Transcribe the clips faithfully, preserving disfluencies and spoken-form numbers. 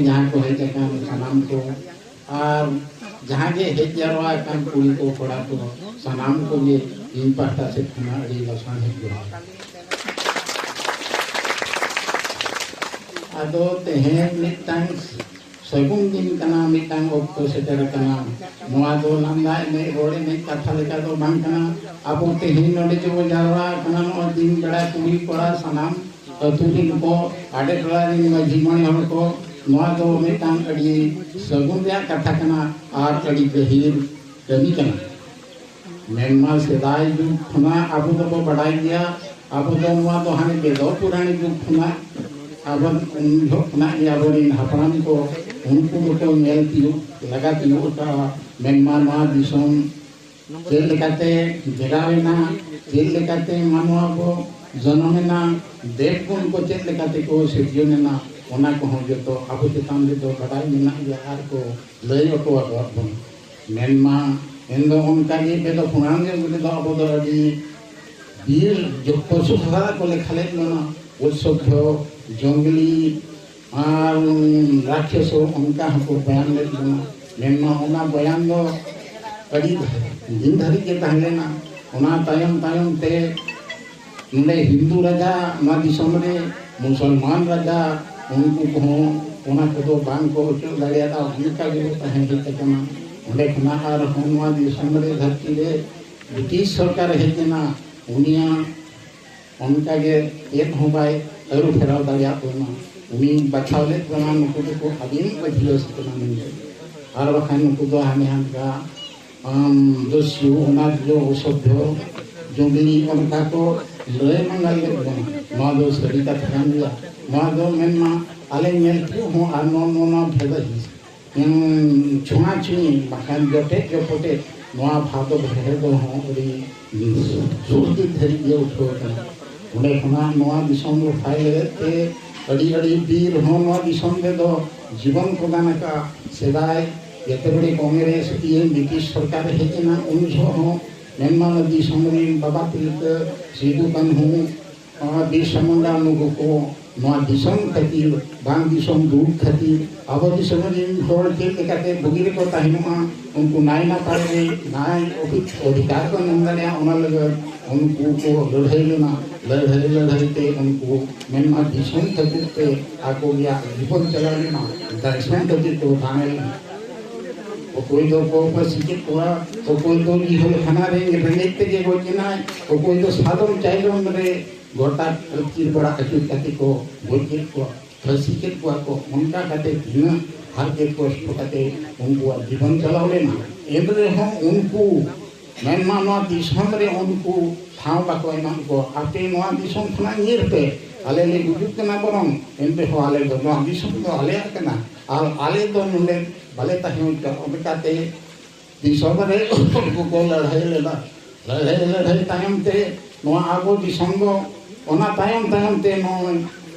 ᱡᱟᱦᱟᱸ ᱠᱚ ᱦᱮᱡ ᱟᱠᱟᱱ ᱥᱟᱱᱟᱢ ᱠᱚ, ᱟᱨ ᱡᱟᱦᱟᱸ ᱜᱮ ᱦᱮᱡ ᱡᱟᱨᱣᱟ ᱟᱠᱟᱱ ᱠᱩᱲᱤ ᱠᱚ, ᱠᱚᱲᱟ ᱠᱚ, ᱥᱟᱱᱟᱢ ᱠᱚᱜᱮ ᱤᱧ ᱯᱟᱦᱴᱟ ᱥᱮᱫ ᱠᱷᱚᱱᱟᱜ ᱟᱹᱰᱤ ᱞᱟᱥᱟᱱᱦᱮᱫ ᱡᱚᱦᱟᱨ᱾ ᱟᱫᱚ ᱛᱮᱦᱮᱧ ᱢᱤᱫᱴᱟᱝ ᱥᱟᱹᱜᱩᱱ ᱫᱤᱱ ᱠᱟᱱᱟ, ᱢᱤᱫᱴᱟᱝ ᱚᱠᱛᱚ ᱥᱮᱴᱮᱨ ᱟᱠᱟᱱᱟ᱾ ᱱᱚᱣᱟ ᱫᱚ ᱞᱟᱸᱫᱟ ᱮᱱᱮᱡ, ᱨᱚᱲ ᱮᱱᱮᱡ ᱠᱟᱛᱷᱟ ᱞᱮᱠᱟ ᱫᱚ ᱵᱟᱝ ᱠᱟᱱᱟ᱾ ᱟᱵᱚ ᱛᱮᱦᱮᱧ ᱱᱚᱰᱮ ᱡᱮᱵᱚ ᱡᱟᱣᱨᱟ ᱟᱠᱟᱱᱟ, ᱱᱚᱣᱟ ᱫᱤᱱ ᱵᱮᱲᱟ ᱠᱩᱲᱤ ᱠᱚᱲᱟ ᱥᱟᱱᱟᱢ ᱟᱹᱛᱩ ᱨᱤᱱ ᱠᱚ, ᱟᱰᱮ ᱴᱚᱞᱟ ᱨᱤᱱ ᱢᱟᱹᱡᱷᱤ ᱢᱚᱬᱮ ᱦᱚᱲ ᱠᱚ, ᱱᱚᱣᱟ ᱫᱚ ᱢᱤᱫᱴᱟᱝ ᱟᱹᱰᱤ ᱥᱟᱹᱜᱩᱱ ᱨᱮᱭᱟᱜ ᱠᱟᱛᱷᱟ ᱠᱟᱱᱟ ᱟᱨ ᱟᱹᱰᱤ ᱜᱟᱹᱦᱤᱨ ᱠᱟᱹᱢᱤ ᱠᱟᱱᱟ᱾ ᱢᱮᱱᱢᱟ ᱥᱮᱫᱟᱭ ᱡᱩᱜᱽ ᱠᱷᱚᱱᱟᱜ ᱟᱵᱚ ᱫᱚᱵᱚ ᱵᱟᱰᱟᱭ ᱜᱮᱭᱟ, ᱟᱵᱚ ᱫᱚ ᱱᱚᱣᱟ ᱫᱚ ᱦᱟᱱᱮ ᱵᱮᱫᱚ ᱯᱩᱨᱟᱬᱤ ᱡᱩᱜᱽ ᱠᱷᱚᱱᱟᱜ ᱟᱵᱚ ᱩᱱ ᱡᱚᱦᱚᱜ ᱠᱷᱚᱱᱟᱜ ᱜᱮ ᱟᱵᱚᱨᱮᱱ ᱦᱟᱯᱲᱟᱢ ᱠᱚ ᱩᱱᱠᱩ ᱫᱚᱠᱚ ᱧᱮᱞ ᱛᱤᱭᱳᱜ ᱞᱟᱜᱟ ᱛᱤᱭᱳᱜ ᱟᱠᱟᱫᱼᱟ᱾ ᱢᱮᱱᱢᱟ ᱱᱚᱣᱟ ᱫᱤᱥᱚᱢ ᱪᱮᱫ ᱞᱮᱠᱟᱛᱮ ᱵᱮᱱᱟᱣ ᱮᱱᱟ, ᱪᱮᱫ ᱞᱮᱠᱟᱛᱮ ᱢᱟᱱᱣᱟ ᱵᱚ ᱡᱚᱱᱚᱢ ᱮᱱᱟ, ᱫᱮᱵ ᱜᱩᱱ ᱠᱚ ᱪᱮᱫ ᱞᱮᱠᱟᱛᱮ ᱠᱚ ᱥᱤᱨᱡᱚᱱ ᱮᱱᱟ, ᱚᱱᱟ ᱠᱚᱦᱚᱸ ᱡᱚᱛᱚ ᱟᱵᱚ ᱪᱮᱛᱟᱱ ᱨᱮᱫᱚ ᱵᱟᱰᱟᱭ ᱢᱮᱱᱟᱜ ᱜᱮᱭᱟ ᱟᱨ ᱠᱚ ᱞᱟᱹᱭ ᱦᱚᱴᱚ ᱟᱠᱟᱫ ᱵᱚᱱᱟ᱾ ᱢᱮᱱᱢᱟ ᱮᱱᱫᱚ ᱚᱱᱠᱟᱜᱮ ᱵᱮᱫᱚ ᱯᱩᱨᱟᱬ ᱨᱮᱫᱚ ᱟᱵᱚ ᱫᱚ ᱟᱹᱰᱤ ᱵᱤᱨ ᱡᱚ-, ᱯᱚᱥᱩ ᱥᱟᱫᱟ ᱠᱚ ᱞᱮᱠᱷᱟ ᱞᱮᱫ ᱵᱚᱱᱟ, ᱚᱥᱚᱵᱷᱭᱚ, ᱡᱚᱝᱜᱞᱤ ᱟᱨ ᱨᱟᱠᱷᱮᱥ ᱦᱚᱸ ᱚᱱᱠᱟ ᱦᱚᱸᱠᱚ ᱵᱚᱭᱟᱱ ᱞᱮᱫ ᱵᱚᱱᱟ᱾ ᱢᱮᱱᱢᱟ ᱚᱱᱟ ᱵᱚᱭᱟᱱ ᱫᱚ ᱟᱹᱰᱤ ᱫᱤᱱ ᱫᱷᱟᱹᱨᱤᱡ ᱜᱮ ᱛᱟᱦᱮᱸ ᱞᱮᱱᱟ᱾ ᱚᱱᱟ ᱛᱟᱭᱚᱢ ᱛᱟᱭᱚᱢ ᱛᱮ ᱱᱚᱰᱮ ᱦᱤᱱᱫᱩ ᱨᱟᱡᱟ ᱱᱚᱣᱟ ᱫᱤᱥᱚᱢ ᱨᱮ, ᱢᱩᱥᱚᱞᱢᱟᱱ ᱨᱟᱡᱟ, ᱩᱱᱠᱩ ᱠᱚᱦᱚᱸ ᱚᱱᱟ ᱠᱚᱫᱚ ᱵᱟᱝ ᱠᱚ ᱚᱪᱚᱜ ᱫᱟᱲᱮᱭᱟᱫᱟ᱾ ᱚᱱᱠᱟ ᱜᱮ ᱛᱟᱦᱮᱸ ᱦᱮᱡ ᱟᱠᱟᱱᱟ᱾ ᱚᱸᱰᱮ ᱠᱷᱚᱱᱟᱜ ᱟᱨᱦᱚᱸ ᱱᱚᱣᱟ ᱫᱤᱥᱚᱢ ᱨᱮ, ᱫᱷᱟᱹᱨᱛᱤ ᱨᱮ ᱵᱨᱤᱴᱤᱥ ᱥᱚᱨᱠᱟᱨ ᱦᱮᱡ ᱮᱱᱟ᱾ ᱩᱱᱤᱭᱟᱜ ᱚᱱᱠᱟ ᱜᱮ ᱪᱮᱫ ᱦᱚᱸ ᱵᱟᱭ ᱟᱹᱨᱩ ᱯᱷᱮᱨᱟᱣ ᱫᱟᱲᱮᱭᱟᱜ ᱵᱚᱱᱟ᱾ ᱩᱱᱤ ᱵᱟᱪᱷᱟᱣ ᱞᱮᱫ ᱵᱚᱱᱟ, ᱱᱩᱠᱩ ᱫᱚᱠᱚ ᱟᱹᱫᱤᱢ ᱟᱹᱫᱤᱵᱟᱹᱥᱤ ᱠᱟᱱᱟ ᱢᱮᱱᱛᱮ᱾ ᱟᱨ ᱵᱟᱠᱷᱟᱱ ᱱᱩᱠᱩ ᱫᱚ ᱦᱟᱱᱮ ᱦᱟᱱᱠᱟ ᱟᱢ ᱫᱚᱥᱭᱩ, ᱚᱱᱟᱨᱡᱚ, ᱚᱥᱚᱵᱷᱭᱚ, ᱡᱚᱝᱜᱞᱤ, ᱚᱱᱠᱟ ᱠᱚ ᱞᱟᱹᱭ ᱢᱟᱸᱜᱟᱞ ᱞᱮᱫ ᱵᱚᱱᱟ᱾ ᱱᱚᱣᱟ ᱫᱚ ᱥᱟᱹᱨᱤ ᱠᱟᱛᱷᱟ ᱠᱟᱱ ᱜᱮᱭᱟ᱾ ᱱᱚᱣᱟ ᱫᱚ ᱢᱮᱱᱢᱟ ᱟᱞᱮ ᱧᱮᱞ ᱛᱮ ᱦᱚᱸ ᱟᱨ ᱱᱚᱣᱟ, ᱱᱚᱣᱟ, ᱱᱚᱣᱟ ᱵᱷᱮᱫᱟ ᱦᱤᱸᱥ, ᱩᱸ, ᱪᱷᱩᱣᱟᱹ ᱪᱷᱩᱣᱤ, ᱵᱟᱠᱷᱟᱱ ᱡᱚᱴᱮᱫ ᱡᱚᱯᱚᱴᱮᱫ, ᱱᱚᱣᱟ ᱵᱷᱟᱫᱚ ᱵᱷᱮᱫᱚ ᱦᱚᱸ ᱟᱹᱰᱤ ᱥᱩᱨ ᱫᱤᱠ ᱫᱷᱟᱹᱨᱤᱡ ᱜᱮ ᱩᱴᱷᱟᱹᱣ ᱟᱠᱟᱱᱟ᱾ ᱚᱸᱰᱮ ᱠᱷᱚᱱᱟᱜ ᱱᱚᱣᱟ ᱫᱤᱥᱚᱢ ᱨᱚᱯᱷᱟᱭ ᱞᱟᱹᱜᱤᱫ ᱛᱮ ᱟᱹᱰᱤ ᱟᱹᱰᱤ ᱵᱤᱨ ᱦᱚᱸ ᱱᱚᱣᱟ ᱫᱤᱥᱚᱢ ᱨᱮᱫᱚ ᱡᱤᱵᱚᱱ ᱠᱚ ᱫᱟᱱ ᱟᱠᱟᱫᱼᱟ᱾ ᱥᱮᱫᱟᱭ ᱡᱮᱛᱮ ᱵᱮᱲᱮ ᱠᱚᱝᱜᱨᱮᱥ ᱤᱭᱟᱹ ᱵᱨᱤᱴᱤᱥ ᱥᱚᱨᱠᱟᱨ ᱦᱮᱡ ᱮᱱᱟ, ᱩᱱ ᱡᱚᱦᱚᱜ ᱦᱚᱸ ᱢᱮᱱᱢᱟ ᱫᱤᱥᱚᱢ ᱨᱮᱱ ᱵᱟᱵᱟ ᱛᱤᱞᱠᱟᱹ, ᱥᱤᱫᱩ ᱠᱟᱹᱱᱦᱩ, ᱟᱨ ᱵᱤᱨᱥᱟ ᱢᱩᱱᱰᱟ, ᱱᱩᱠᱩ ᱠᱚ ᱱᱚᱣᱟ ᱫᱤᱥᱚᱢ ᱠᱷᱟᱹᱛᱤᱨ, ᱵᱟᱝ ᱫᱤᱥᱚᱢ ᱫᱩᱠ ᱠᱷᱟᱹᱛᱤᱨ, ᱟᱵᱚ ᱫᱤᱥᱚᱢ ᱨᱮᱱ ᱦᱚᱲ ᱪᱮᱫ ᱞᱮᱠᱟᱛᱮ ᱵᱩᱜᱤ ᱨᱮᱠᱚ ᱛᱟᱦᱮᱱᱚᱜᱼᱟ, ᱩᱱᱠᱩ ᱱᱟᱭ ᱱᱟᱯᱟᱭ ᱨᱮ ᱱᱟᱭ ᱚᱫᱷᱤ-, ᱚᱫᱷᱤᱠᱟᱨ ᱠᱚ ᱧᱟᱢ ᱫᱟᱲᱮᱭᱟᱜᱼᱟ, ᱚᱱᱟ ᱞᱟᱹᱜᱤᱫ ᱩᱱᱠᱩ ᱠᱚ ᱞᱟᱹᱲᱦᱟᱹᱭ ᱞᱮᱱᱟ᱾ ᱞᱟᱹᱲᱦᱟᱹᱭ ᱞᱟᱹᱲᱦᱟᱹᱭ ᱛᱮ ᱩᱱᱠᱩ ᱢᱮᱱᱢᱟ ᱫᱤᱥᱚᱢ ᱠᱷᱟᱹᱛᱤᱨ ᱛᱮ ᱟᱠᱚ ᱜᱮᱭᱟᱜ ᱡᱤᱵᱚᱱ ᱪᱟᱞᱟᱣ ᱞᱮᱱᱟ, ᱫᱤᱥᱚᱢ ᱠᱷᱟᱹᱛᱤᱨ ᱠᱚ ᱛᱟᱦᱮᱸ ᱞᱮᱱᱟ᱾ ᱚᱠᱚᱭ ᱫᱚ ᱠᱚ ᱯᱟᱹᱥᱤ ᱠᱮᱫ ᱠᱚᱣᱟ, ᱚᱠᱚᱭ ᱫᱚ ᱡᱤᱦᱳᱞ ᱠᱷᱟᱱᱟ ᱨᱮ ᱨᱮᱸᱜᱮᱡ ᱛᱮᱜᱮ ᱜᱚᱡ ᱮᱱᱟᱭ, ᱚᱠᱚᱭ ᱫᱚ ᱥᱟᱫᱚᱢ ᱪᱟᱭᱞᱚᱢ ᱨᱮ ᱜᱚᱴᱟ ᱟᱹᱛᱠᱤᱨ ᱵᱟᱲᱟ ᱟᱹᱪᱩᱨ ᱠᱟᱛᱮ ᱠᱚ ᱜᱚᱡ ᱠᱮᱫ ᱠᱚᱣᱟ, ᱯᱟᱹᱥᱤ ᱠᱮᱫ ᱠᱚᱣᱟ ᱠᱚ᱾ ᱚᱱᱠᱟ ᱠᱟᱛᱮ ᱛᱤᱱᱟᱹᱜ ᱦᱟᱨᱠᱮᱛ ᱠᱚᱥᱴᱚ ᱠᱟᱛᱮ ᱩᱱᱠᱩᱣᱟᱜ ᱡᱤᱵᱚᱱ ᱪᱟᱞᱟᱣ ᱞᱮᱱᱟ, ᱮᱱ ᱨᱮᱦᱚᱸ ᱩᱱᱠᱩ ᱢᱮᱱᱢᱟ ᱱᱚᱣᱟ ᱫᱤᱥᱚᱢ ᱨᱮ ᱩᱱᱠᱩ ᱴᱷᱟᱶ ᱵᱟᱠᱚ ᱮᱢᱟᱫ ᱠᱚᱣᱟ᱾ ᱟᱯᱮ ᱱᱚᱣᱟ ᱫᱤᱥᱚᱢ ᱠᱷᱚᱱᱟᱜ ᱧᱤᱨ ᱯᱮ, ᱟᱞᱮ ᱞᱮ ᱜᱩᱡᱩᱜ ᱠᱟᱱᱟ ᱵᱚᱨᱚᱝ, ᱮᱱ ᱨᱮᱦᱚᱸ ᱟᱞᱮ ᱫᱚ ᱱᱚᱣᱟ ᱫᱤᱥᱚᱢ ᱫᱚ ᱟᱞᱮᱭᱟᱜ ᱠᱟᱱᱟ ᱟᱨ ᱟᱞᱮ ᱫᱚ ᱱᱚᱰᱮ ᱵᱟᱞᱮ ᱛᱟᱦᱮᱸ ᱦᱚᱪᱚᱣᱟᱜᱼᱟ᱾ ᱚᱱᱠᱟᱛᱮ ᱫᱤᱥᱚᱢ ᱨᱮ ᱩᱱᱠᱩ ᱠᱚ ᱞᱟᱹᱲᱦᱟᱹᱭ ᱞᱮᱱᱟ᱾ ᱞᱟᱹᱲᱦᱟᱹᱭ ᱞᱟᱹᱲᱦᱟᱹᱭ ᱛᱟᱭᱚᱢ ᱛᱮ ᱱᱚᱣᱟ ᱟᱵᱚ ᱫᱤᱥᱚᱢ ᱫᱚ, ᱚᱱᱟ ᱛᱟᱭᱚᱢ ᱛᱟᱭᱚᱢ ᱛᱮ ᱱᱚᱜᱼᱚᱭ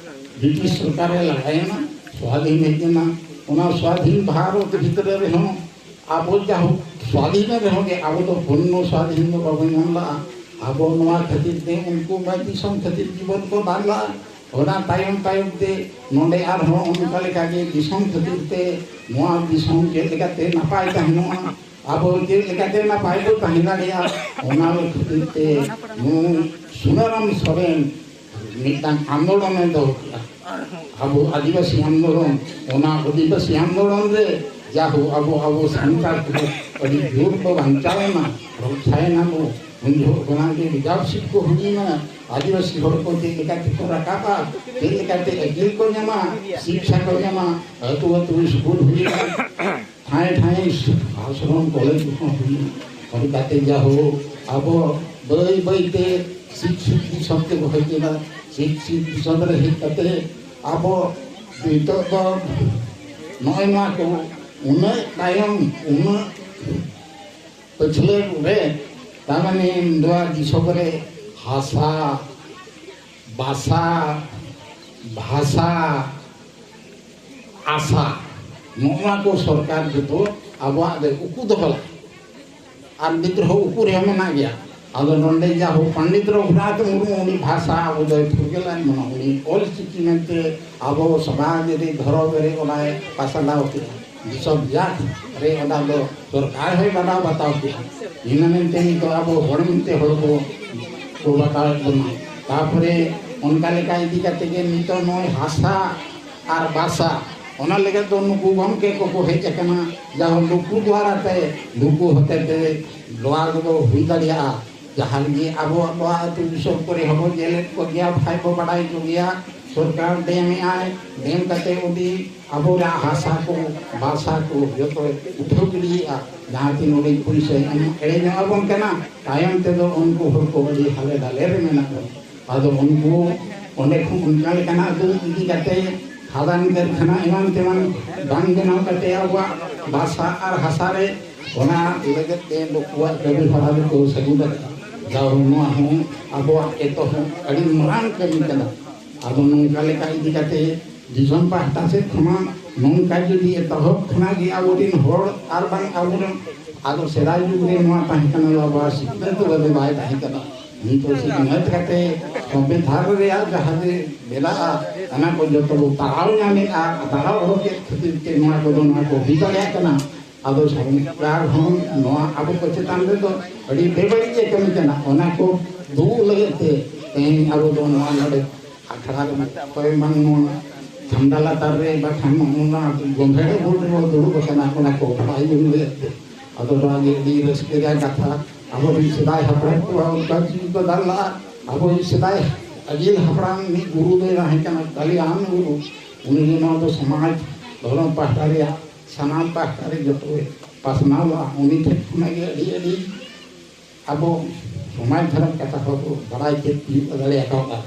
ᱵᱨᱤᱴᱤᱥ ᱥᱚᱨᱠᱟᱨᱮ ᱞᱟᱜᱟᱭᱮᱱᱟ, ᱥᱣᱟᱫᱷᱤᱱ ᱦᱮᱡ ᱮᱱᱟ᱾ ᱚᱱᱟ ᱥᱣᱟᱫᱷᱤᱱ ᱵᱷᱟᱨᱚᱛ ᱵᱷᱤᱛᱨᱤ ᱨᱮᱦᱚᱸ ᱟᱵᱚ ᱡᱟᱦᱳᱠ ᱥᱣᱟᱫᱷᱤᱱ ᱨᱮᱦᱚᱸ ᱜᱮ ᱟᱵᱚ ᱫᱚ ᱯᱩᱨᱱᱚ ᱥᱣᱟᱫᱷᱤᱱ ᱫᱚ ᱵᱟᱵᱚᱱ ᱧᱟᱢ ᱞᱟᱜᱼᱟ᱾ ᱟᱵᱚ ᱱᱚᱣᱟ ᱠᱷᱟᱹᱛᱤᱨ ᱛᱮ ᱩᱱᱠᱩ ᱢᱟ ᱫᱤᱥᱚᱢ ᱠᱷᱟᱹᱛᱤᱨ ᱡᱤᱵᱚᱱ ᱠᱚ ᱫᱟᱱ ᱞᱟᱜᱼᱟ᱾ ᱚᱱᱟ ᱛᱟᱭᱚᱢ ᱛᱟᱭᱚᱢ ᱛᱮ ᱱᱚᱰᱮ ᱟᱨᱦᱚᱸ ᱚᱱᱠᱟ ᱞᱮᱠᱟ ᱜᱮ ᱫᱤᱥᱚᱢ ᱠᱷᱟᱹᱛᱤᱨ ᱛᱮ ᱱᱚᱣᱟ ᱫᱤᱥᱚᱢ ᱪᱮᱫ ᱞᱮᱠᱟᱛᱮ ᱱᱟᱯᱟᱭ ᱛᱟᱦᱮᱱᱚᱜᱼᱟ, ᱟᱵᱚ ᱪᱮᱫ ᱞᱮᱠᱟᱛᱮ ᱱᱟᱯᱟᱭ ᱵᱚ ᱛᱟᱦᱮᱸ ᱫᱟᱲᱮᱭᱟᱜᱼᱟ, ᱚᱱᱟ ᱠᱷᱟᱹᱛᱤᱨ ᱛᱮ ᱱᱩᱭ ᱥᱩᱱᱟᱹᱨᱟᱢ ᱥᱚᱨᱮᱱ ᱢᱤᱫᱴᱟᱝ ᱟᱱᱫᱳᱞᱚᱱᱮ ᱫᱚᱦᱚ ᱠᱮᱫᱟ᱾ ᱟᱵᱚ ᱟᱹᱫᱤᱵᱟᱹᱥᱤ ᱟᱱᱫᱳᱞᱚᱱ, ᱚᱱᱟ ᱟᱹᱫᱤᱵᱟᱹᱥᱤ ᱟᱱᱫᱳᱞᱚᱱ ᱨᱮ ᱡᱟᱦᱳ ᱟᱵᱚ, ᱟᱵᱚ ᱥᱟᱱᱛᱟᱲ ᱠᱚ ᱟᱹᱰᱤ ᱡᱳᱨ ᱵᱚ ᱵᱟᱧᱪᱟᱣ ᱮᱱᱟ, ᱨᱚᱠᱷᱟᱭᱮᱱᱟ ᱵᱚ᱾ ᱩᱱ ᱡᱚᱦᱚᱜ ᱠᱷᱚᱱᱟᱜ ᱜᱮ ᱨᱤᱡᱟᱨᱵᱷ ᱥᱤᱴ ᱠᱚ ᱦᱩᱭᱮᱱᱟ᱾ ᱟᱹᱫᱤᱵᱟᱹᱥᱤ ᱦᱚᱲ ᱠᱚ ᱪᱮᱫ ᱞᱮᱠᱟ ᱛᱮᱠᱚ ᱨᱟᱠᱟᱵᱼᱟ, ᱪᱮᱫ ᱞᱮᱠᱟᱛᱮ ᱟᱹᱠᱤᱞ ᱠᱚ ᱧᱟᱢᱟ, ᱥᱤᱠᱠᱷᱟ ᱠᱚ ᱧᱟᱢᱟ, ᱟᱹᱛᱩ ᱟᱹᱛᱩ ᱥᱠᱩᱞ ᱦᱩᱭᱮᱱᱟ, ᱴᱷᱟᱸᱭ ᱴᱷᱟᱸᱭ ᱟᱥᱨᱚᱢ ᱠᱚᱞᱮᱡᱽ ᱠᱚᱦᱚᱸ ᱦᱩᱭᱮᱱᱟ᱾ ᱚᱱᱠᱟᱛᱮ ᱡᱟᱦᱳ ᱟᱵᱚ ᱵᱟᱹᱭ ᱵᱟᱹᱭ ᱛᱮ ᱥᱤᱠᱠᱷᱤᱛ ᱫᱤᱥᱚᱢ ᱛᱮᱵᱚ ᱦᱮᱡ ᱮᱱᱟ᱾ ᱥᱤᱠᱠᱷᱤᱛ ᱫᱤᱥᱚᱢ ᱨᱮ ᱦᱮᱡ ᱠᱟᱛᱮ ᱟᱵᱚ ᱱᱤᱛᱚᱜ ᱫᱚ ᱱᱚᱜᱼᱚᱭ ᱱᱚᱣᱟ ᱠᱚ ᱩᱱᱟᱹᱜ ᱛᱟᱭᱚᱢ, ᱩᱱᱟᱹᱜ ᱯᱟᱹᱪᱷᱞᱟᱹ ᱨᱮ, ᱛᱟᱨ ᱢᱟᱱᱮ ᱱᱚᱣᱟ ᱫᱤᱥᱚᱢ ᱨᱮ ᱦᱟᱥᱟ, ᱵᱟᱥᱟ, ᱵᱷᱟᱥᱟ, ᱟᱥᱟ, ᱱᱚᱜᱼᱚ ᱱᱚᱣᱟ ᱠᱚ ᱥᱚᱨᱠᱟᱨ ᱡᱚᱛᱚ ᱟᱵᱚᱣᱟᱜ ᱨᱮ ᱩᱠᱩ ᱫᱚᱦᱚ ᱞᱟᱜᱼᱟ᱾ ᱟᱨ ᱱᱤᱛ ᱨᱮᱦᱚᱸ ᱩᱠᱩ ᱨᱮᱦᱚᱸ ᱢᱮᱱᱟᱜ ᱜᱮᱭᱟ᱾ ᱟᱫᱚ ᱱᱚᱰᱮ ᱡᱟᱦᱳ ᱯᱚᱱᱰᱤᱛ ᱨᱚᱜᱷᱩᱱᱟᱛᱷ ᱢᱩᱨᱢᱩ ᱩᱱᱤ ᱵᱷᱟᱥᱟ ᱟᱵᱚ ᱫᱚᱭ ᱯᱷᱩᱨᱜᱟᱹᱞᱟᱱ ᱵᱚᱱᱟ, ᱩᱱᱤ ᱚᱞ ᱪᱤᱠᱤ ᱢᱮᱱᱛᱮ ᱟᱵᱚ ᱥᱚᱢᱟᱡᱽ ᱨᱮ ᱫᱷᱚᱨᱚᱢ ᱨᱮ ᱚᱱᱟᱭ ᱯᱟᱥᱱᱟᱣ ᱠᱮᱫᱟ, ᱫᱤᱥᱚᱢ ᱡᱟᱠ ᱨᱮ ᱚᱱᱟ ᱫᱚ ᱥᱚᱨᱠᱟᱨ ᱦᱚᱸᱭ ᱢᱟᱱᱟᱣ ᱵᱟᱛᱟᱣ ᱠᱮᱫᱟ᱾ ᱤᱱᱟᱹ ᱢᱮᱱᱛᱮ ᱱᱤᱛᱚᱜ ᱟᱵᱚ ᱦᱚᱲ ᱢᱮᱱᱛᱮ ᱦᱚᱲ ᱠᱚ ᱠᱚ ᱵᱟᱛᱟᱣᱮᱫ ᱵᱚᱱᱟ᱾ ᱛᱟᱯᱚᱨᱮ ᱚᱱᱠᱟ ᱞᱮᱠᱟ ᱤᱫᱤ ᱠᱟᱛᱮ ᱜᱮ ᱱᱤᱛᱚᱜ ᱱᱚᱜᱼᱚᱭ ᱦᱟᱥᱟ ᱟᱨ ᱵᱷᱟᱥᱟ, ᱚᱱᱟ ᱞᱟᱹᱜᱤᱫ ᱫᱚ ᱱᱩᱠᱩ ᱜᱚᱢᱠᱮ ᱠᱚᱠᱚ ᱦᱮᱡ ᱟᱠᱟᱱᱟ, ᱡᱟᱦᱟᱸ ᱱᱩᱠᱩ ᱫᱣᱟᱨᱟ ᱛᱮ, ᱱᱩᱠᱩ ᱦᱚᱛᱮ ᱛᱮ ᱱᱚᱣᱟ ᱠᱚᱫᱚ ᱦᱩᱭ ᱫᱟᱲᱮᱭᱟᱜᱼᱟ᱾ ᱡᱟᱦᱟᱸ ᱜᱮ ᱟᱵᱚᱣᱟᱜ ᱱᱚᱣᱟ ᱟᱹᱛᱩ ᱫᱤᱥᱚᱢ ᱠᱚᱨᱮ ᱦᱚᱸᱵᱚ ᱧᱮᱞᱮᱫ ᱠᱚᱜᱮᱭᱟ, ᱵᱷᱟᱭ ᱵᱚ ᱵᱟᱲᱟᱭ ᱠᱚᱜᱮᱭᱟ, ᱥᱚᱨᱠᱟᱨ ᱰᱮᱢ ᱮᱫ ᱟᱭ, ᱰᱮᱢ ᱠᱟᱛᱮ ᱩᱱᱤ ᱟᱵᱚᱨᱟᱜ ᱦᱟᱥᱟ ᱠᱚ, ᱵᱷᱟᱥᱟ ᱠᱚ ᱡᱚᱛᱚ ᱩᱴᱷᱟᱹᱣ ᱜᱤᱰᱤᱭᱮᱫᱼᱟ᱾ ᱡᱟᱦᱟᱸ ᱛᱤᱱ ᱩᱰᱤᱡ ᱯᱩᱭᱥᱟᱹ ᱮᱢ ᱮᱲᱮ ᱧᱚᱜ ᱟᱵᱚᱱ ᱠᱟᱱᱟ, ᱛᱟᱭᱚᱢ ᱛᱮᱫᱚ ᱩᱱᱠᱩ ᱦᱚᱲ ᱠᱚ ᱟᱹᱰᱤ ᱦᱟᱞᱮ ᱰᱟᱞᱮ ᱨᱮ ᱢᱮᱱᱟᱜ ᱵᱚᱱᱟ᱾ ᱟᱫᱚ ᱩᱱᱠᱩ ᱚᱸᱰᱮ ᱠᱷᱚᱱ ᱚᱱᱠᱟ ᱞᱮᱠᱟᱱᱟᱜ ᱫᱩᱜ ᱤᱫᱤ ᱠᱟᱛᱮ ᱠᱷᱟᱫᱟᱱ ᱠᱟᱹᱨᱠᱷᱟᱱᱟ ᱮᱢᱟᱱ ᱛᱮᱢᱟᱱ ᱵᱟᱝ ᱵᱮᱱᱟᱣ ᱠᱟᱛᱮ ᱟᱵᱚᱣᱟᱜ ᱵᱷᱟᱥᱟ ᱟᱨ ᱦᱟᱥᱟ ᱨᱮ ᱚᱱᱟ ᱞᱟᱹᱜᱤᱫ ᱛᱮ ᱱᱩᱠᱩᱣᱟᱜ ᱠᱟᱹᱢᱤ ᱦᱚᱨᱟ ᱫᱚᱠᱚ ᱥᱟᱹᱜᱩᱱ ᱟᱠᱟᱫᱼᱟ᱾ ᱡᱟᱣ ᱱᱚᱣᱟ ᱦᱚᱸ ᱟᱵᱚᱣᱟᱜ ᱮᱛᱚᱦᱚᱵ ᱟᱹᱰᱤ ᱢᱟᱨᱟᱝ ᱠᱟᱹᱢᱤ ᱠᱟᱱᱟ᱾ ᱟᱫᱚ ᱱᱚᱝᱠᱟ ᱞᱮᱠᱟ ᱤᱫᱤ ᱠᱟᱛᱮ ᱫᱤᱥᱚᱢ ᱯᱟᱦᱴᱟ ᱥᱮᱫ ᱠᱷᱚᱱᱟᱜ ᱱᱚᱝᱠᱟ ᱡᱩᱫᱤ ᱮᱛᱚᱦᱚᱵ ᱠᱷᱚᱱᱟᱜ ᱜᱮ ᱟᱵᱚᱨᱮᱱ ᱦᱚᱲ ᱟᱨ ᱵᱟᱝ ᱟᱵᱚᱨᱮᱱ, ᱟᱫᱚ ᱥᱮᱫᱟᱭ ᱡᱩᱜᱽ ᱨᱮ ᱱᱚᱣᱟ ᱛᱟᱦᱮᱸ ᱠᱟᱱᱟ, ᱟᱵᱚᱣᱟᱜ ᱥᱤᱠᱷᱱᱟᱹᱛ ᱫᱚ ᱵᱟᱭ ᱛᱟᱦᱮᱸ ᱠᱟᱱᱟ᱾ ᱱᱤᱛᱚᱜ ᱥᱤᱠᱷᱱᱟᱹᱛ ᱠᱟᱛᱮ ᱥᱚᱝᱵᱤᱫᱷᱟᱱ ᱨᱮᱭᱟᱜ ᱡᱟᱦᱟᱸ ᱡᱮ ᱢᱮᱱᱟᱜᱼᱟ, ᱚᱱᱟ ᱠᱚ ᱡᱚᱛᱚ ᱵᱚ ᱛᱟᱲᱟᱣ ᱧᱟᱢᱮᱫᱼᱟ᱾ ᱛᱟᱲᱟᱣ ᱚᱰᱚᱠᱮᱫ ᱠᱷᱟᱹᱛᱤᱨ ᱛᱮ ᱱᱚᱣᱟ ᱠᱚᱫᱚ ᱱᱚᱣᱟ ᱠᱚ ᱦᱩᱭ ᱫᱟᱲᱮᱭᱟᱜ ᱠᱟᱱᱟ᱾ ᱟᱫᱚ ᱥᱚᱨᱠᱟᱨ ᱦᱚᱸ ᱱᱚᱣᱟ ᱟᱵᱚ ᱠᱚ ᱪᱮᱛᱟᱱ ᱨᱮᱫᱚ ᱟᱹᱰᱤ ᱵᱮᱵᱟᱹᱲᱤᱡ ᱮ ᱠᱟᱹᱢᱤ ᱠᱟᱱᱟ᱾ ᱚᱱᱟ ᱠᱚ ᱫᱩᱜ ᱞᱟᱹᱜᱤᱫ ᱛᱮ ᱛᱮᱦᱮᱧ ᱟᱵᱚ ᱫᱚ ᱱᱚᱣᱟ ᱱᱚᱰᱮ ᱟᱠᱷᱲᱟ ᱨᱮ ᱚᱠᱚᱭ ᱵᱟᱝ ᱱᱚᱣᱟ ᱪᱷᱟᱢᱰᱟ ᱞᱟᱛᱟᱨ ᱨᱮ ᱵᱟᱠᱷᱟᱱ ᱚᱱᱟ ᱜᱚᱢᱵᱷᱮᱲ ᱵᱳᱨᱰ ᱨᱮᱵᱚ ᱫᱩᱲᱩᱵ ᱟᱠᱟᱱᱟ, ᱚᱱᱟ ᱠᱚ ᱵᱟᱲᱟᱭ ᱡᱚᱝ ᱞᱟᱹᱜᱤᱫ ᱛᱮ᱾ ᱟᱫᱚ ᱱᱚᱣᱟ ᱜᱮ ᱟᱹᱰᱤ ᱨᱟᱹᱥᱠᱟᱹ ᱨᱮᱭᱟᱜ ᱠᱟᱛᱷᱟ᱾ ᱟᱵᱚᱨᱮᱱ ᱥᱮᱫᱟᱭ ᱦᱟᱯᱲᱟᱢ ᱠᱚ ᱚᱱᱠᱟ ᱪᱮᱫ ᱠᱚ ᱫᱟᱞ ᱞᱟᱜᱼᱟ? ᱟᱵᱚᱨᱮᱱ ᱥᱮᱫᱟᱭ ᱟᱹᱜᱤᱞ ᱦᱟᱯᱲᱟᱢ ᱢᱤᱫ ᱜᱩᱨᱩ ᱫᱚᱭ ᱛᱟᱦᱮᱸ ᱠᱟᱱᱟ ᱠᱟᱞᱤᱨᱟᱢ ᱜᱩᱨᱩ᱾ ᱩᱱᱤ ᱜᱮ ᱱᱚᱣᱟ ᱫᱚ ᱥᱚᱢᱟᱡᱽ ᱫᱷᱚᱨᱚᱢ ᱯᱟᱦᱴᱟ ᱨᱮᱭᱟᱜ ᱥᱟᱱᱟᱢ ᱯᱟᱦᱴᱟ ᱨᱮ ᱡᱚᱛᱚᱭ ᱯᱟᱥᱱᱟᱣ ᱞᱟᱜᱼᱟ᱾ ᱩᱱᱤ ᱴᱷᱮᱱ ᱠᱷᱚᱱᱟᱜ ᱜᱮ ᱟᱹᱰᱤ ᱟᱹᱰᱤ ᱟᱵᱚ ᱥᱚᱢᱟᱡᱽ ᱫᱷᱚᱨᱚᱢ ᱠᱟᱛᱷᱟ ᱦᱚᱸ ᱵᱚ ᱵᱟᱲᱟᱭ ᱪᱮᱫ ᱛᱤᱭᱳᱜ ᱫᱟᱲᱮ ᱟᱠᱟᱫᱟ᱾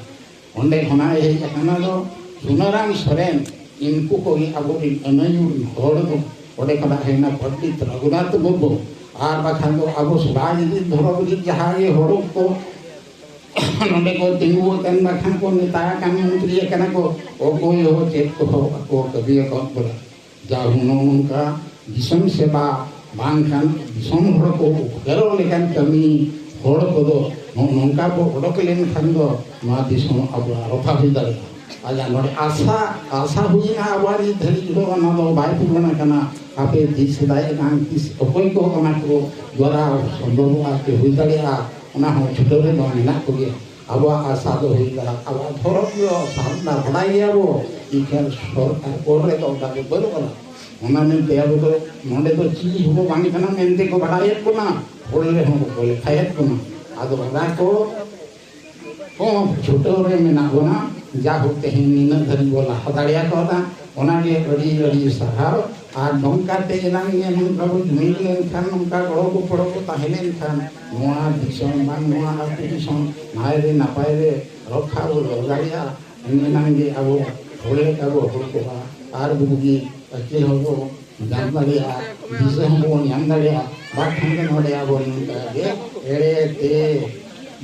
ᱚᱸᱰᱮ ᱠᱷᱚᱱᱟᱜ ᱦᱮᱡ ᱟᱠᱟᱱᱟ ᱫᱚ ᱥᱩᱱᱟᱹᱨᱟᱢ ᱥᱚᱨᱮᱱ, ᱤᱱᱠᱩ ᱠᱚᱜᱮ ᱟᱵᱚᱨᱮᱱ ᱟᱹᱱᱟᱹᱭᱩᱨ ᱦᱚᱲ ᱫᱚ ᱚᱸᱰᱮ ᱠᱷᱚᱱᱟᱜ ᱦᱮᱡ ᱮᱱᱟ ᱯᱚᱱᱰᱤᱛ ᱨᱚᱜᱷᱩᱱᱟᱛᱷ ᱢᱩᱨᱢᱩ᱾ ᱟᱨ ᱵᱟᱠᱷᱟᱱ ᱫᱚ ᱟᱵᱚ ᱥᱚᱢᱟᱡᱽ ᱨᱤᱱ ᱫᱷᱚᱨᱚᱢ ᱨᱤᱱ ᱡᱟᱦᱟᱸ ᱜᱮ ᱦᱚᱲ ᱠᱚ ᱱᱚᱰᱮ ᱠᱚ ᱛᱤᱸᱜᱩ ᱟᱠᱟᱱ, ᱵᱟᱠᱷᱟᱱ ᱠᱚ ᱱᱮᱛᱟ ᱟᱠᱟᱱ, ᱢᱚᱱᱛᱨᱤ ᱟᱠᱟᱱᱟ ᱠᱚ, ᱚᱠᱚᱭ ᱦᱚᱸ ᱪᱮᱫ ᱠᱚᱦᱚᱸ ᱵᱟᱠᱚ ᱠᱟᱹᱢᱤ ᱟᱠᱟᱫ ᱵᱚᱱᱟ᱾ ᱡᱟᱣ ᱱᱚᱜᱼᱚ ᱱᱚᱝᱠᱟ ᱫᱤᱥᱚᱢ ᱥᱮᱵᱟ ᱵᱟᱝᱠᱷᱟᱱ ᱫᱤᱥᱚᱢ ᱦᱚᱲ ᱠᱚ ᱩᱯᱠᱟᱨᱚᱜ ᱞᱮᱠᱟᱱ ᱠᱟᱹᱢᱤ ᱦᱚᱲ ᱠᱚᱫᱚ ᱱᱚᱜᱼᱚ ᱱᱚᱝᱠᱟ ᱵᱚ ᱚᱰᱚᱠ ᱞᱮᱱᱠᱷᱟᱱ ᱫᱚ ᱱᱚᱣᱟ ᱫᱤᱥᱚᱢ ᱟᱵᱚᱣᱟᱜ ᱨᱚᱯᱷᱟ ᱦᱩᱭ ᱫᱟᱲᱮᱭᱟᱜᱼᱟ᱾ ᱟᱨ ᱱᱚᱰᱮ ᱟᱥᱟ, ᱟᱥᱟ ᱦᱩᱭᱱᱟ ᱟᱵᱚᱣᱟᱜ ᱱᱤᱛ ᱫᱷᱟᱹᱨᱤᱡ ᱫᱚ ᱚᱱᱟ ᱫᱚ ᱵᱟᱭ ᱯᱩᱨᱚᱱ ᱟᱠᱟᱱᱟ᱾ ᱟᱯᱮ ᱛᱤᱥ ᱥᱮᱫᱟᱭ ᱮᱱᱟᱝ ᱛᱤᱥ ᱚᱠᱚᱭ ᱠᱚ ᱚᱱᱟ ᱠᱚ ᱫᱣᱟᱨᱟ ᱥᱚᱢᱵᱷᱚᱵᱚᱜᱼᱟ ᱪᱮ ᱦᱩᱭ ᱫᱟᱲᱮᱭᱟᱜᱼᱟ, ᱚᱱᱟ ᱦᱚᱸ ᱪᱷᱩᱴᱟᱹᱣ ᱨᱮ ᱫᱚ ᱢᱮᱱᱟᱜ ᱠᱚᱜᱮᱭᱟ᱾ ᱟᱵᱚᱣᱟᱜ ᱟᱥᱟ ᱫᱚ ᱦᱩᱭ ᱫᱟᱲᱮᱭᱟᱜᱼᱟ, ᱟᱵᱚᱣᱟᱜ ᱫᱷᱚᱨᱚᱢ ᱫᱚ ᱥᱟᱨᱱᱟ ᱵᱟᱰᱟᱭ ᱜᱮᱭᱟ ᱵᱚ, ᱤᱠᱷᱟᱹᱱ ᱥᱚᱨᱠᱟᱨ ᱠᱚᱨᱮ ᱫᱚ ᱚᱱᱠᱟ ᱫᱚ ᱵᱟᱹᱱᱩᱜ ᱟᱱᱟ᱾ ᱚᱱᱟ ᱢᱮᱱᱛᱮ ᱟᱵᱚ ᱫᱚ ᱱᱚᱰᱮ ᱫᱚ ᱪᱤᱞᱤ ᱦᱚᱸ ᱵᱟᱝ ᱠᱟᱱᱟ ᱢᱮᱱᱛᱮ ᱠᱚ ᱵᱟᱰᱟᱭᱮᱫ ᱵᱚᱱᱟ, ᱦᱚᱲ ᱨᱮᱦᱚᱸ ᱠᱚ ᱞᱮᱠᱷᱟᱭᱮᱫ ᱵᱚᱱᱟ᱾ ᱟᱫᱚ ᱚᱱᱟ ᱠᱚ ᱠᱚ ᱪᱷᱩᱴᱟᱹᱣ ᱨᱮ ᱢᱮᱱᱟᱜ ᱵᱚᱱᱟ᱾ ᱡᱟᱭᱦᱳᱠ, ᱛᱮᱦᱮᱧ ᱱᱤᱱᱟᱹᱜ ᱫᱷᱟᱹᱨᱤᱡ ᱵᱚᱱ ᱞᱟᱦᱟ ᱫᱟᱲᱮᱭᱟᱠᱟᱣᱫᱟ, ᱚᱱᱟᱜᱮ ᱟᱹᱰᱤ ᱟᱹᱰᱤ ᱥᱟᱨᱦᱟᱣ᱾ ᱟᱨ ᱱᱚᱝᱠᱟ ᱛᱮ ᱮᱱᱟᱝ ᱜᱮ ᱱᱚᱝᱠᱟ ᱵᱚ ᱡᱩᱢᱤᱫ ᱞᱮᱱᱠᱷᱟᱱ, ᱱᱚᱝᱠᱟ ᱜᱚᱲᱚ ᱜᱚᱯᱚᱲᱚ ᱠᱚ ᱛᱟᱦᱮᱸ ᱞᱮᱱᱠᱷᱟᱱ, ᱱᱚᱣᱟ ᱫᱤᱥᱚᱢ ᱵᱟᱝ ᱱᱚᱣᱟ ᱟᱹᱛᱩ ᱫᱤᱥᱚᱢ ᱱᱟᱭ ᱨᱮ ᱱᱟᱯᱟᱭ ᱨᱮ ᱨᱚᱠᱷᱟ ᱵᱚ ᱫᱚᱦᱚ ᱫᱟᱲᱮᱭᱟᱜᱼᱟ᱾ ᱮᱱᱟᱝ ᱜᱮ ᱟᱵᱚ ᱦᱚᱲ ᱞᱮᱠᱟ ᱵᱚ ᱦᱚᱲ ᱠᱚᱜᱼᱟ᱾ ᱟᱨ ᱵᱩᱜᱤ ᱟᱹᱠᱤᱞ ᱦᱚᱸ ᱵᱚ ᱧᱟᱢ ᱫᱟᱲᱮᱭᱟᱜᱼᱟ, ᱫᱤᱥᱟᱹ ᱦᱚᱸ ᱵᱚ ᱧᱟᱢ ᱫᱟᱲᱮᱭᱟᱜᱼᱟ᱾ ᱵᱟᱠᱷᱟᱱ ᱫᱚ ᱱᱚᱰᱮ ᱟᱵᱚ ᱱᱚᱝᱠᱟ ᱜᱮ ᱮᱲᱮ ᱛᱮ,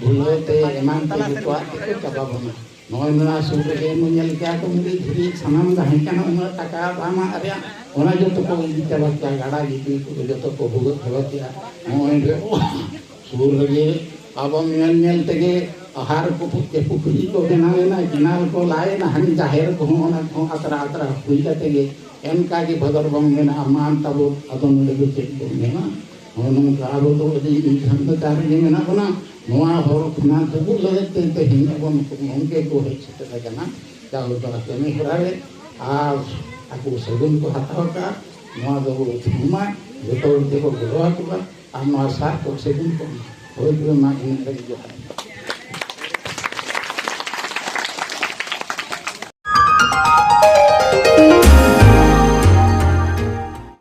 ᱵᱷᱩᱞᱟᱹ ᱛᱮ, ᱮᱢᱟᱱ ᱛᱮ ᱡᱚᱛᱚᱣᱟᱜ ᱛᱮᱠᱚ ᱪᱟᱵᱟ ᱵᱚᱱᱟ᱾ ᱱᱚᱜᱼᱚᱭ ᱱᱚᱣᱟ ᱥᱩᱨ ᱨᱮᱜᱮ ᱵᱚᱱ ᱧᱮᱞ ᱠᱮᱜᱼᱟ ᱠᱚ, ᱢᱤᱫ ᱫᱷᱤᱨᱤ ᱥᱟᱱᱟᱢ ᱛᱟᱦᱮᱸ ᱠᱟᱱᱟ, ᱩᱱᱟᱹᱜ ᱴᱟᱠᱟ ᱫᱟᱢᱟᱜ ᱨᱮᱭᱟᱜ, ᱚᱱᱟ ᱡᱚᱛᱚ ᱠᱚ ᱤᱫᱤ ᱪᱟᱵᱟ ᱠᱮᱜᱼᱟ, ᱜᱟᱰᱟ ᱜᱤᱫᱤ ᱠᱚ ᱡᱚᱛᱚ ᱠᱚ ᱵᱷᱩᱜᱟᱹᱜ ᱪᱟᱵᱟ ᱠᱮᱜᱼᱟ᱾ ᱱᱚᱜᱼᱚᱭ ᱱᱚᱰᱮ ᱥᱩᱨ ᱨᱮᱜᱮ ᱟᱵᱚ ᱧᱮᱞ ᱧᱮᱞ ᱛᱮᱜᱮ ᱟᱦᱟᱨ ᱠᱚ ᱯᱩ-, ᱯᱩᱠᱷᱨᱤ ᱠᱚ ᱵᱮᱱᱟᱣ ᱮᱱᱟ, ᱠᱮᱱᱟᱞ ᱠᱚ ᱞᱟ ᱮᱱᱟ, ᱦᱟᱱᱮ ᱡᱟᱦᱮᱨ ᱠᱚᱦᱚᱸ ᱚᱱᱟ ᱠᱚᱦᱚᱸ ᱟᱛᱨᱟ ᱟᱛᱨᱟ ᱦᱩᱭ ᱠᱟᱛᱮ ᱜᱮ ᱮᱱᱠᱟ ᱜᱮ ᱵᱷᱟᱫᱚᱨ ᱵᱚᱱ ᱢᱮᱱᱟ, ᱢᱟᱱ ᱛᱟᱵᱚ, ᱟᱫᱚ ᱱᱚᱰᱮ ᱫᱚ ᱪᱮᱫ ᱵᱚᱱ ᱢᱮᱱᱟ? ᱱᱚᱜᱼᱚ ᱱᱚᱝᱠᱟ ᱟᱵᱚ ᱫᱚ ᱟᱹᱰᱤ ᱡᱷᱟᱢᱮᱞᱟ ᱪᱟᱨ ᱨᱮᱜᱮ ᱢᱮᱱᱟᱜ ᱵᱚᱱᱟ᱾ ᱱᱚᱣᱟ ᱦᱚᱨ ᱠᱷᱚᱱᱟᱜ ᱰᱩᱵᱩᱡ ᱞᱟᱹᱜᱤᱫ ᱛᱮ ᱛᱮᱦᱮᱧ ᱟᱵᱚ ᱱᱩᱠᱩ ᱜᱚᱢᱠᱮ ᱠᱚ ᱦᱮᱡ ᱥᱮᱴᱮᱨ ᱟᱠᱟᱱᱟ᱾ ᱡᱟᱦᱟᱸ ᱞᱮᱠᱟ ᱠᱟᱹᱢᱤ ᱦᱚᱨᱟ ᱨᱮ ᱟᱨ ᱟᱠᱚ ᱥᱟᱹᱜᱩᱱ ᱠᱚ ᱦᱟᱛᱟᱣ ᱟᱠᱟᱫ, ᱱᱚᱣᱟ ᱫᱚᱵᱚ ᱛᱷᱩᱢᱟ, ᱡᱚᱛᱚ ᱦᱚᱲ ᱛᱮᱵᱚ ᱜᱚᱲᱚ ᱟᱠᱚᱣᱟ ᱟᱨ ᱱᱚᱣᱟ ᱥᱟᱨ ᱠᱚ ᱥᱟᱹᱜᱩᱱ ᱠᱚ ᱮᱢᱟ᱾ ᱦᱳᱭ ᱛᱚᱵᱮ ᱢᱟ ᱤᱱᱟᱹᱜ ᱨᱮᱜᱮ ᱡᱚᱦᱟᱨ᱾